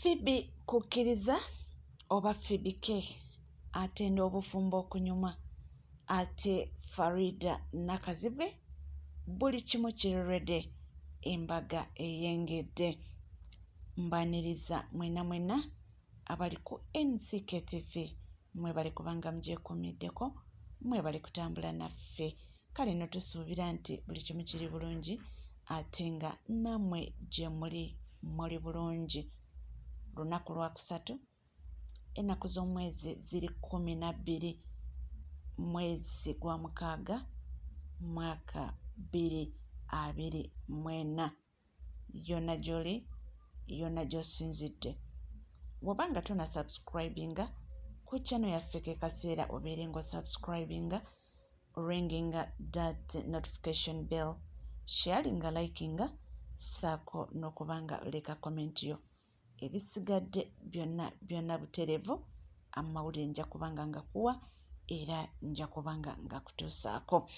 Phoebe Kukkiriza oba Phoebe K atenda obufumbo okunyuma ate Farida Nakazibwe buli kimu kiri ready embaga eyengedde. Mbaniriza mwena mwena abali ku NCK TV mwebale kubanga mugyekuumiddeko mwebale kutambula naffe. Kale no tusuubira nti buli kimu kiri bulungi ate nga nammwe gye muli muli bulungi. Lunaku lwakusatu ennaku z'omwezi ziri 12 mwezi gwa mukaaga mwaka 2024. Yonna gy'oli, yonna gy'osinzidde. Bw'oba nga tona subscribinga ku channel yaffe ke kaseera obeere ng'osubscribinga, ringinga that notification bell, sharinga, likinga, ssaako n'okuba nga oleka comment yo. Ebisigadde byonna byonna butereevu amawulire nja kuba nga ngakuwa era nja kuba nga ngakutuusaako.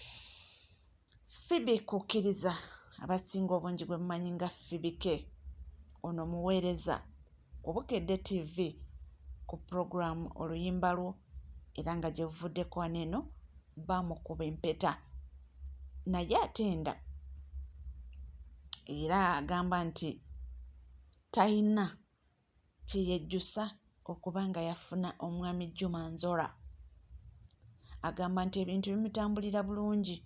Phoebe Kukkiriza abasinga obungi gwe mumanyi nga Phoebe K ono muweereza ku Bukedde TV ku pulogulaamu Oluyimba Lwo era nga gye buvuddeko wano eno baamukuba empeta naye atenda era agamba nti talina kye yejjusa okuba nga yafuna omwami Juma Nzora. Agamba nti ebintu bimutambulira bulungi.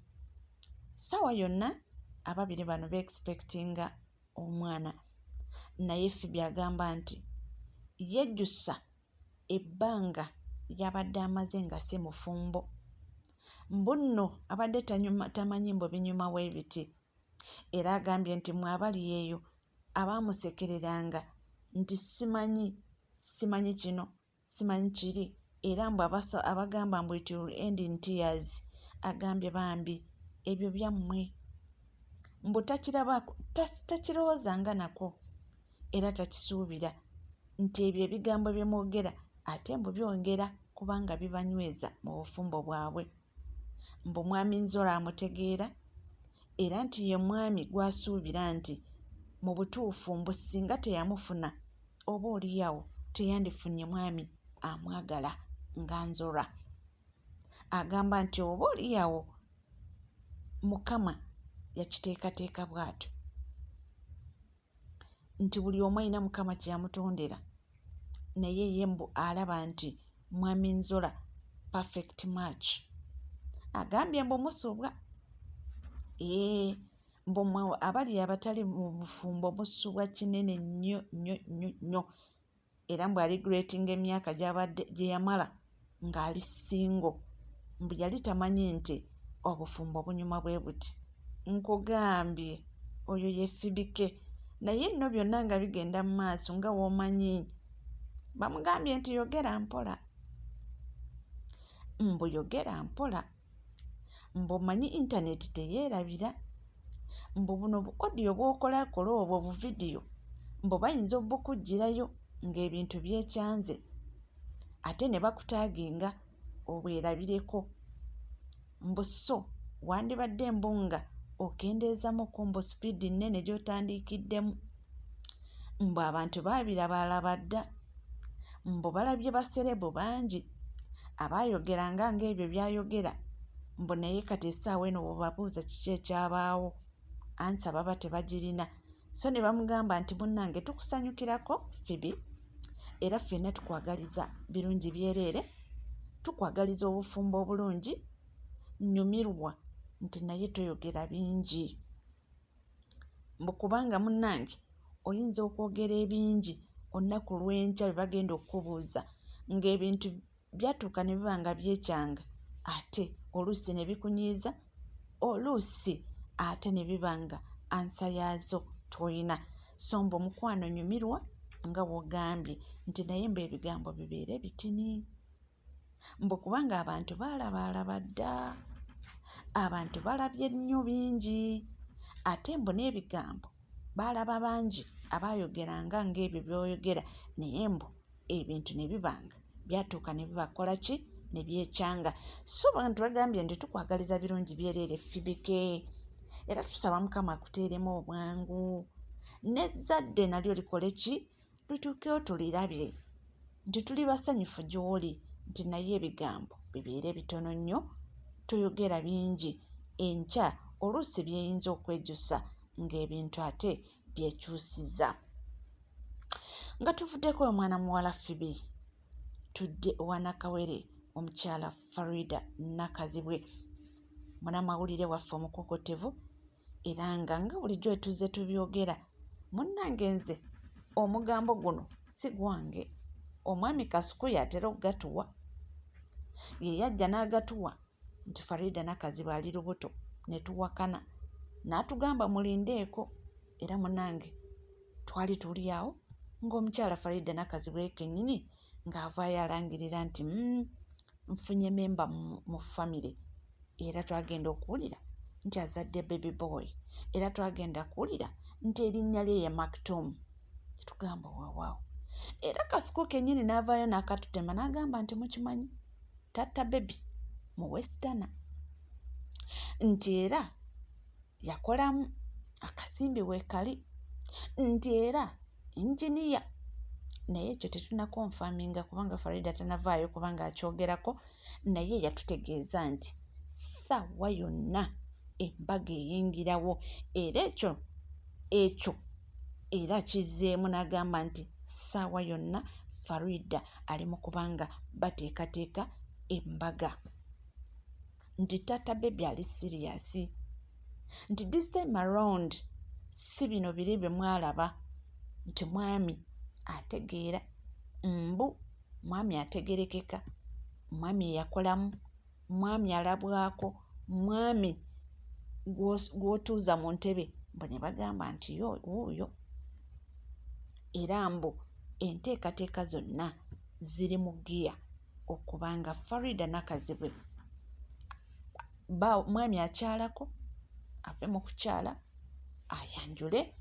Ssaawa yonna ababiri bano beexpectinga omwana naye Phoebe agamba nti yejjusa ebbanga ly'abadde amaze nga si mufumbo. Mbu nno abadde tamanyi mbu binyuma bwe biti era agambye nti mwe abali eyo abaamusekereranga nti simanyi simanyi kino simanyi kiri era mbu abagamba mbu it will end in tears agambye bambi ebyo byammwe mbu takirowoozanga nako era takisuubira nti ebyo ebigambo bye mwogera ate mbu byongera kubanga bibanyweza mu bufumbo bwabwe. Mbu mwami Nzola amutegeera era nti ye mwami gw'asuubira nti mu butuufu mbu singa teyamufuna oba oliawo teyandifunye mwami amwagala nga Nzora. Agamba nti oba oliawo Mukama yakiteekateeka bw'atyo nti buli omu alina Mukama kye yamutondera naye ye mbu alaba nti Mwami Nzola perfect match. Agambye mbu musubwa ee mbu mwe abali abatali mu bufumbo musubwa kinene nnyo nnyo nnyo nnyo era mbu aligretinga emyaka gy'abadde gye yamala ng'ali singo mbu yali tamanyi nti obufumbo bunyuma bwe buti. Nkugambye oyo ye Phoebe K naye nno byonna nga bigenda mu maaso nga w'omanyi bamugambye nti yogera mpola mbu yogera mpola mbu omanyi intaneti teyeerabira mbu buno bu audio bw'okolakola obwo bu vidiyo mbu bayinza obukuggyirayo ng'ebintu byekyanze ate ne bakutaaginga obwerabireko mbu so wandibadde mbu nga okendeezamuko mbu sipiidi nnene gy'otandiikiddemu mbu abantu baabiraba alaba dda mbu balabye baserebu bangi abaayogeranga ng'ebyo by'ayogera mbu naye kati essaawa eno bw'obabuuza kiki ekyabaawo ansa baba tebagirina so ne bamugamba nti munnange tukusanyukirako Phoebe era ffenna tukwagaliza birungi byereere tukwagaliza obufumbo obulungi nyumirwa nti naye toyogera bingi mbu kubanga munnange oyinza okwogera ebingi olunaku lw'enkya bwe bagenda okukubuuza ng'ebintu byatuuka ne biba nga byekyanga ate oluusi ne bikunyiiza oluusi ate ne biba nga ansa yaazo tolina so mbu omukwano nyumirwa nga w'ogambye nti naye mbu ebigambo bibeere bitini. Mbu kubanga abantu baalabaalaba dda, abantu balabye nnyo bingi ate mbu n'ebigambo baalaba bangi abaayogeranga ng'ebyo by'oyogera naye mbu ebintu ne biba nga byatuuka ne bibakola ki ne byekyanga. So bantu bagambye nti tukwagaliza birungi byereere Fibike era tusaba Mukama akuteeremu obwangu n'ezzadde nalyo likole ki? Lutuukewo tulirabye nti tuli basanyufu gy'oli nti naye ebigambo bibeere bitono nnyo, toyogera bingi enkya oluusi byeyinza okwejusa ng'ebintu ate byekyusiza. Nga tuvuddeko omwana muwala Phoebe, tudde owa Nakawere omukyala Farida Nakazibwe, munamawulire waffe omukukutevu era nga nga bulijjo wetuzze tubyogera munnange nze omugambo guno si gwange omwami Kasuku y'atera okugatuwa ye yajja n'agatuwa nti Farida Nakazibwe ali lubuto ne tuwakana n'atugamba mulindeeko era munnange twali tuli awo ng'omukyala Farida Nakazibwe kennyini ng'avaayo alangirira nti nfunye memba mu famire era twagenda okuwulira nti azadde baby boy era twagenda kuwulira nti erinnya lye ye Maktum tetugamba wewaawo era Kasuku kennyini n'avaayo n'akatutema n'agamba nti mukimanyi taata baby mu westana nti era yakolamu akasimbi weekali nti era inginiya naye ekyo tetunakonfaminga kubanga Farida tanavaayo kubanga akyogerako naye yatutegeeza nti ssaawa yonna embaga eyingirawo era ekyo ekyo era kizzeemu n'agamba nti ssaawa yonna Farida ali mu kubanga bateekateeka embaga nti taata baby ali siriyasi nti this time around si bino biri bye mwalaba nti mwami ategeera mbu mwami ategerekeka mwami eyakolamu mwami alabwako mwami gw'otuuza mu ntebe mbu ne bagamba nti yo wuuyo era mbu enteekateeka zonna ziri mu ggiya okuba nga Farida Nakazibwe mwami akyalako ave mu kukyala ayanjule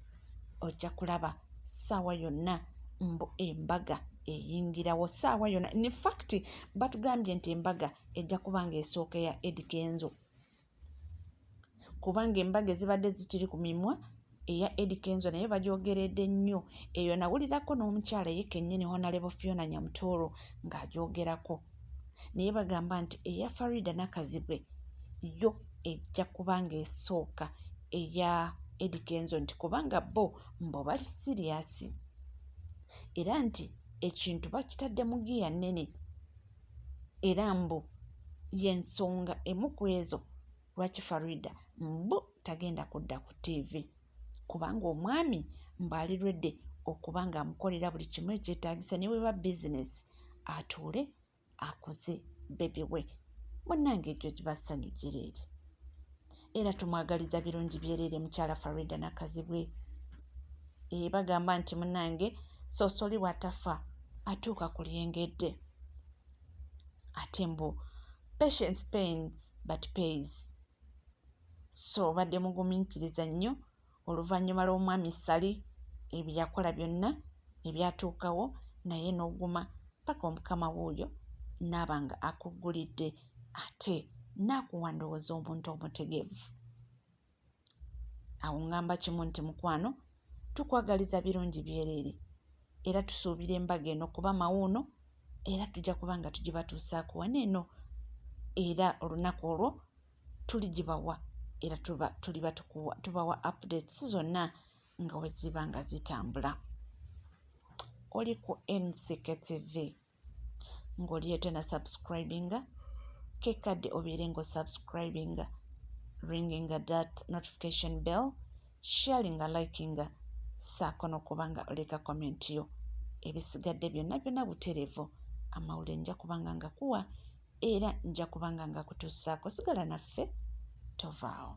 ojja kulaba ssaawa yonna mbu embaga eyingirawo ssaawa yonna. In fact batugambye nti embaga ejja kuba ng'esooka eya Eddy Kenzo kubanga embaga ezibadde zikiri ku mimwa eya Eddy Kenzo naye bagyogeredde nnyo eyo nawulirako n'omukyala ye kennyini Honorable Fiona Nyamutooro ng'agyogerako naye bagamba nti eya Farida Nakazibwe yo ejja kuba ng'esooka eya Eddy Kenzo nti kubanga bo mbo bali siriyasi era nti ekintu bakitadde mu ggiya nnene era mbu y'ensonga emu ku ezo lwaki Farida mbu tagenda kudda ku ttiivi kubanga omwami mbu ali ready okuba ng'amukolera buli kimu ekyetaagisa ne bw'eba bizinesi atuule akuze bbebi we. Munnange eryo liba ssanyu jjereere era tumwagaliza birungi byereere mukyala Farida Nakazibwe. Ee bagamba nti munnange soosoli bw'atafa atuuka ku lyengedde ate mbu patience pains but pays. So obadde mugumiikiriza nnyo oluvannyuma lw'omwami Ssali ebye yakola byonna ebyatuukawo naye n'oguma paka omukama wuuyo n'aba nga akuggulidde ate n'akuwa ndowooza omuntu omutegeevu. Awo ŋŋamba kimu nti mukwano tukwagaliza birungi byereere era tusuubira embaga eno kuba mawuuno era tujja kuba nga tugibatuusaako wano eno era olunaku olwo tuligibawa era tuba tuliba tukuwa tubawa updates zonna nga bwe ziba nga zitambula. Oli ku NCK TV ng'oli etona subscribinga kekadde obeere ng'osubscribinga ringinga that notification bell sharinga likinga ssaako n'okuba nga oleka comment yo ebisigadde byonna byonna butereevu amawulire nja kuba nga ngakuwa era nja kuba nga ngakutuusaako sigala naffe tovaawo.